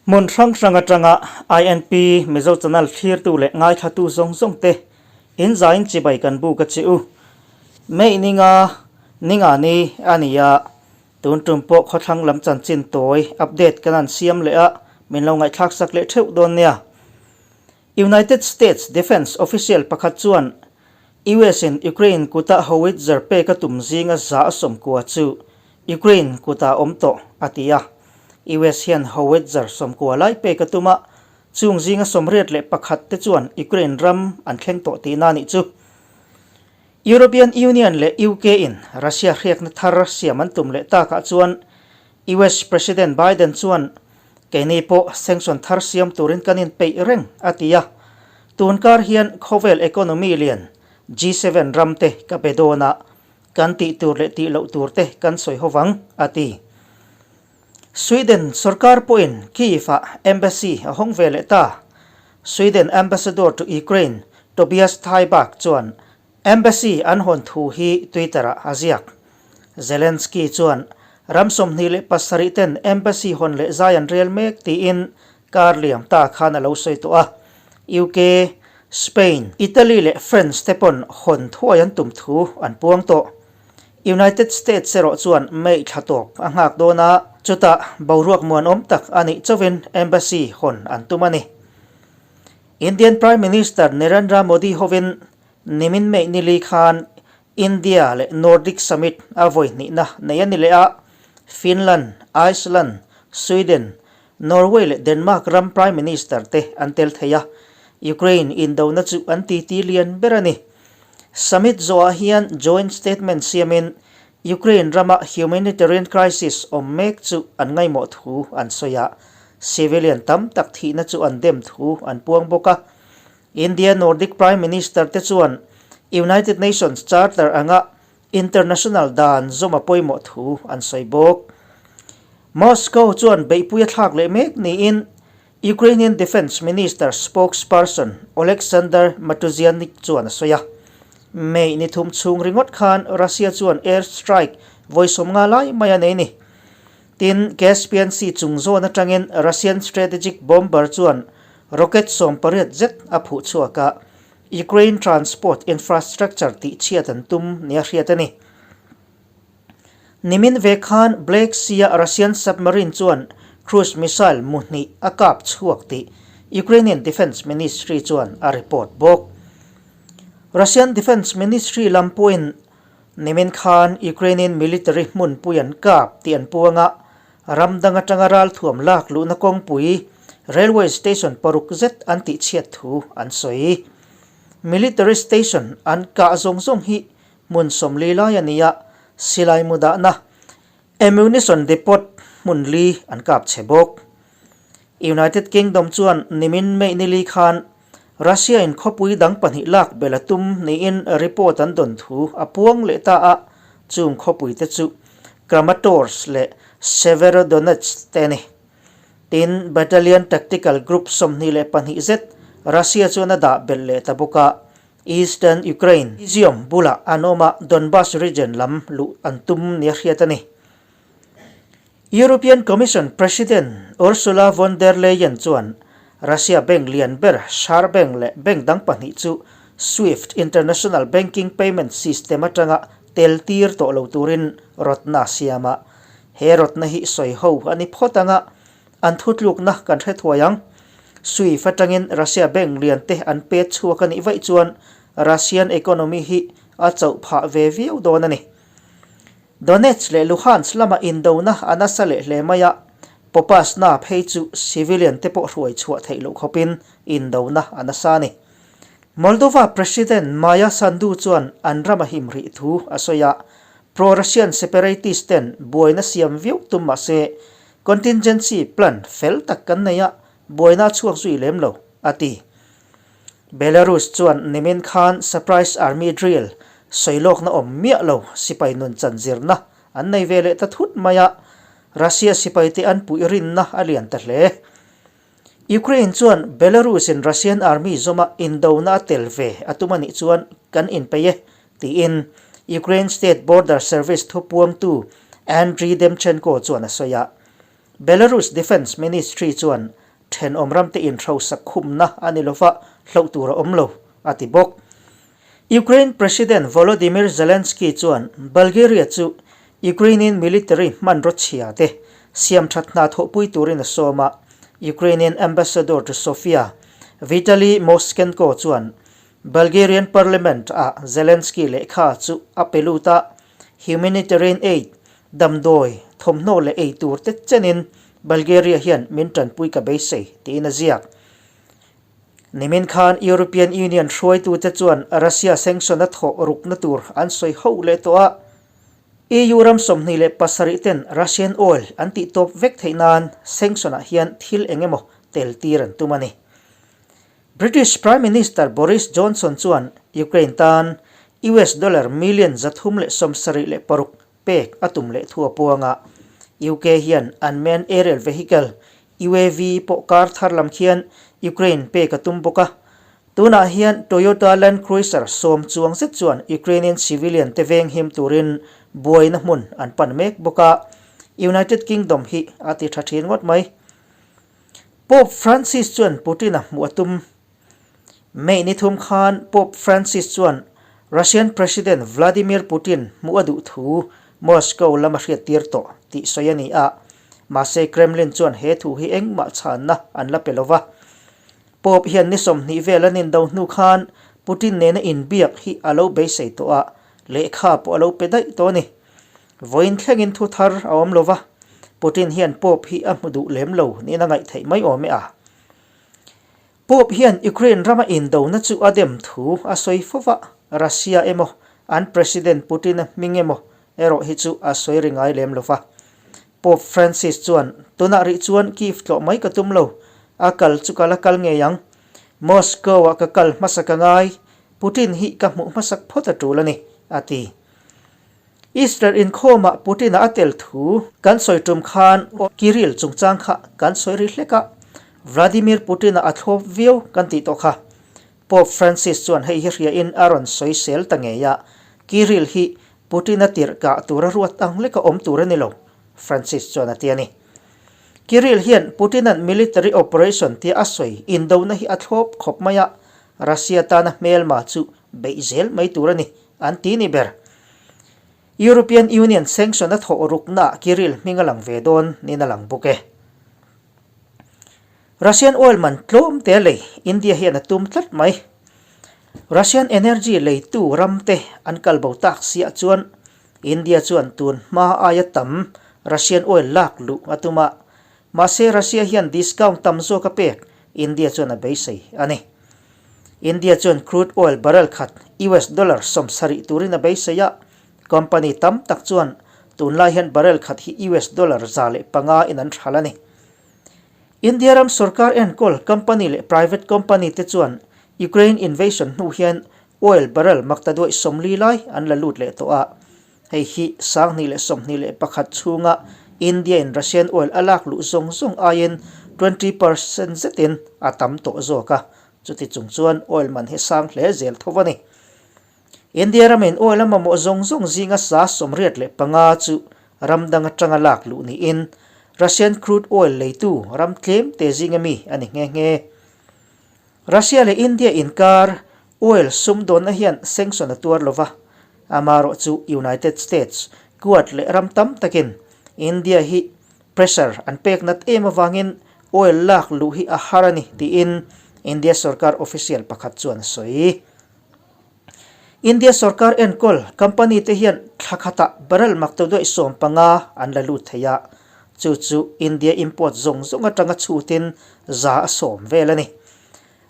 Hmun hrang hrang atanga INP Mizo Channel thlirtu leh ngaithlatu zawng zawng te in zain chibai kan buk a che u. May ninga ninga ni a ni a, tun tum pawh khawthlang lam chanchin tawi update kan han siam leh a, min lo ngaihthlak sak leh theuh dawn nia. United States Defence official pakhat chuan US in Ukraine kuta howitzer pek a tum zinga za a sawmkua chu Ukraine kutah awm tawh, a ti a. US hian howitzer 90 lai pek a tum a, chung zinga 81 te chuan Ukraine ram an thleng tawh tihna a nih chu. European Union leh UK in Russia hriakna thar siam an tum leh takah chuan US President Biden chuan keini pawh sanction thar siam turin kan inpeih reng, a ti a. Tun kar hian khawvel economy lian G7 ram te ka be dawn a, Kan tih tur leh tih loh tur te kan sawi ho vang, a ti. Sweden sorkar pawhin Kyiv-ah embassy a hawng ve leh ta. Sweden ambassador to Ukraine Tobias Thyberg chuan embassy an hawn thu hi Twitter-ah a ziak. Zelensky chuan ram 27 ten embassy hawn leh zai an rel mek tiin Kar liam ta khan a lo sawi tawh a, UK, Spain, Italy leh France te pawn hawn thuai an tum thu an puang tawh. United States erawh chuan May thla tawp a nghak dawn a, chutah boruak muanawm tak a nih chauhin embassy hawn an tum a ni. Indian Prime Minister Narendra Modi hovin nimin May nili khan India leh Nordic Summit a vawi hnihna nei a ni leh a, Finland, Iceland, Sweden, Norway leh Denmark ram Prime Minister te an tel thei a, Ukraine indona chu an titi lian ber a ni. Summit zawhah hian joint statement siamin Ukraine rama humanitarian crisis awm mek chu an ngaihmawh thu an sawi a, civilian tam tak thihna chu an dem thu an puang bawk a. India Nordic Prime Minister te chuan United Nations Charter anga International dan zawm a pawimawh thu an sawi bawk. Moscow chuan beihpui a thlak leh mek niin Ukrainian Defence Minister spokesperson Oleksandr Matuzianik chuan a sawi a. May ni thum chhung ringawt khan Russia chuan air strike vawi 50 lai mai a nei ni. Tin, Caspian Sea chung zawn atangin Russian strategic bomber chuan rocket 18 zet a phuh chhuak a, Ukraine transport infrastructure tih chhiat an tum nia hriat a ni. Nimin ve khan Black Sea-a Russian submarine chuan cruise missile mu hnih a kap chhuak tih Ukrainian Defence Ministry chuan a report bawk. Russian Defence Ministry lam pawhin nimin khan Ukrainian military hmunpui an kap tih an puang a, ram dang atanga ralthuam lak luhna kawngpui railway station paruk zet an tihchhiat thu an sawi. Military station an kah zawng zawng hi hmun 40 lai a ni a, silai mu dahna ammunition depot hmun li an kap chhe bawk. United Kingdom chuan nimin May nili khan Russia in khawpui dang pahnih lak belh a tum niin report an dawn thu a puang leh ta a, chung khawpui te chu Kramatorsk leh Severodonetsk te a ni. Tin, Battalion Tactical Group 22 zet Russia chuan a dah belh leh ta bawk a, Eastern Ukraine, Izium bulah an awm a, Donbas region lam luh an tum nia hriat a ni. European Commission President Ursula von der Leyen chuan Russia bank lian ber Sberbank leh bank dang pahnih chu Swift international banking payment system atanga tel tir tawh lo turin rawtna a siam a. He rawtna hi sawi ho a ni phawt anga an thutlukna kan hre thuai ang. Swift atangin Russia bank lian te an pet chhuak a nih vaih chuan Russian economy hi a chauh phah ve viau dawn a ni. Donetsk leh Luhansk lama indona a nasa leh hle mai a, Popasna phei chu civilian te pawh hruai chhuah theih loh khawpin indona a nasa a ni. Moldova President Maia Sandu chuan an ram a him rih thu a sawi a, pro-Russian separatist ten buaina siam viau tum mah se contingency plan fel tak kan nei a, buaina a chhuak zui lem lo, a ti. Belarus chuan nimin khan surprise army drill sawilawkna awm miah lo sipai nun chan zirna an nei ve leh ta thut mai a, Russia sipaite an puih rinna a lian ta hle. Ukraine chuan Belarus in Russian army zawma indona a tel ve a tum a nih chuan kan inpeih e tiin Ukraine State Border Service thupuangtu Andriy Demchenko chuan a sawi a. Belarus Defence Ministry chuan thenawm ramte inhrosak khumna a ni lova hloh tur a awm lo, a ti bawk. Ukraine President Volodymyr Zelensky chuan Bulgaria chu Ukrainian military hmanraw chhia te siamthat hna thawhpui turin a sawm a, Ukrainian Ambassador to Sofia, Vitaly Moskenko chuan Bulgarian Parliament ah Zelensky lehkha chu a pe lut a, humanitarian aid, damdawi, thawmhnaw leh ei tur te chenin Bulgaria hian min tanpui ka beisei, tiin a ziak. Nimin khan European Union hruaitute chuan Russia sanction a thawh rukna tur an sawi ho leh tawh a, EU ram 27 ten Russian oil an tih tawp vek theih nan sanction ah hian thil eng emaw tel tir an tum a ni. British Prime Minister Boris Johnson chuan Ukraine tan US dollar million 376 pek a tum leh thu a puang a, UK hian unmanned aerial vehicle, UAV, pawh kar thar lam khian Ukraine pek a tum bawk a. Tunah hian Toyota Land Cruiser 10 chuang zet chuan Ukrainian civilian te veng him turin buaina hmun an pan mek bawk a, United Kingdom hi a ti tha thin ngawt mai. Pope Francis chuan Putin-a hmuh a tum. May ni thum khan Pope Francis chuan Russian President Vladimir Putin hmuh a duh thu Moscow lama hriattir tawh tih sawi a ni a, mahse Kremlin chuan he thu hi engmah chhanna an la pe lo va. Pope hian ni 20 vel an indo hnu khan Putin nena inbiak hi a lo beisei tawh a, lehkha pawh a lo pe daih tawh a ni. Vawiin thlengin thu thar a awm lo va, Putin hian Pope hi a hmu duh lem lo niin a ngaih theih mai awm e a. Pope hian Ukraine rama indona chu a dem thu a sawi fo va, Russia emaw, an President Putin-a hming emaw erawh hi chu a sawi ri ngai lem lo va. Pope Francis chuan, Tunah rih chuan Kyiv tlawh mai ka tum lo, a kal chu ka la kal ngei ang. Moscow-ah ka kal hmasa ka ngai, Putin hi ka hmuh hmasak phawt a tul a ni, a ti. Easter inkhawmah Putin-a a tel thu kan sawi tum khan Kirill chungchang kha kan sawi ri hlek a, Vladimir Putin-a a thlawp viau kan tih tawh kha. Pope Francis chuan hei hi hriain a rawn sawi sel ta ngei a, Kirill hi Putin-a tirh kah tura ruat ang leka awm tur a ni lo, Francis chuan a ti a ni. Kirill hian Putin-a'n military operation tia a sawi indona hi a thlawp khawp mai a, Russia tana hmelma chu beih zel mai tur a ni. An ti ni ber. European Union sanction a thawh ruknaah Kirill hming a lang ve dawn niin a lang bawk e. Russian oil man tlawm te lei India hian a tum tlat mai. Russian energy leitu ram te an kal bo tak siah chuan India chuan tun hma aia tam Russian oil lak luh a tum a. Mahse Russia hian discount tam zawk a pek India chuan a beisei a ni. India chuan crude oil barrel khat US dollar 70 turin a beisei a, company tam tak chuan tunlai hian barrel khat hi US dollar 105 in an hral a ni. India ram sorkar enkawl company leh private company te chuan Ukraine invasion hnu hian oil barrel maktaduaih 40 lai an la lut leh tawh a, Hei hi 2021 chhunga India-in Russian oil a lak luh zawng zawng aiin 20% zetin a tam tawh zawk a, chuti chung chuan oil man hi sang hle zel tho a ni. India ramin oil a mamawh zawng zawng zinga 85% chu ram dang atanga lak luh niin Russian crude oil leitu ram tlem te zinga mi a ni nghe nghe. Russia leh India inkar oil sumdawnna hian sanction a tuar lova, amaherawh chu United States, Quad leh ram tam takin India hi pressure an pek nat em avangin oil lak luh hi a har a ni tiin India sorkar official pakhat chuan a sawi. India sorkar enkawl company te hian thla khatah barrel maktaduaih 15 an la lut thei a, chu chu India import zawng zawng atanga chhutin 100% vel a ni.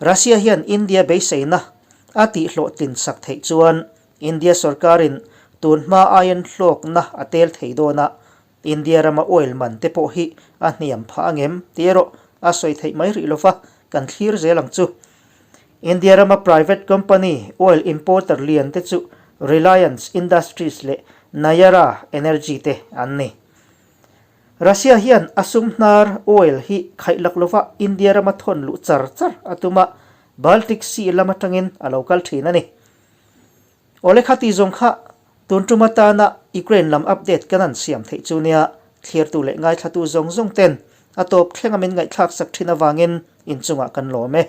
Russia hian India beiseina a tihhlawhtlin sak theih chuan India sorkarin tun hma aiin hlawkna a tel thei dawn a, India rama oil man te pawh hi a hniam phah angem tih erawh a sawi theih mai rih lova, kan thlir zel ang chu. India rama private company oil importer lian te chu Reliance Industries leh Nayara Energy te an ni. Russia hian a sum hnar oil hi khaih lak lova India rama thawn luh char char a tum a, Baltic Sea lam atangin a lo kal thin a ni. Awle kha tih zawng kha tun tum atana Ukraine lam update kan han siam theih chu nia. Thlirtu leh ngaithlatu zawng zawng ten a tawp thlenga min ngaihthlak sak thin avangin inchungah kan lawm e.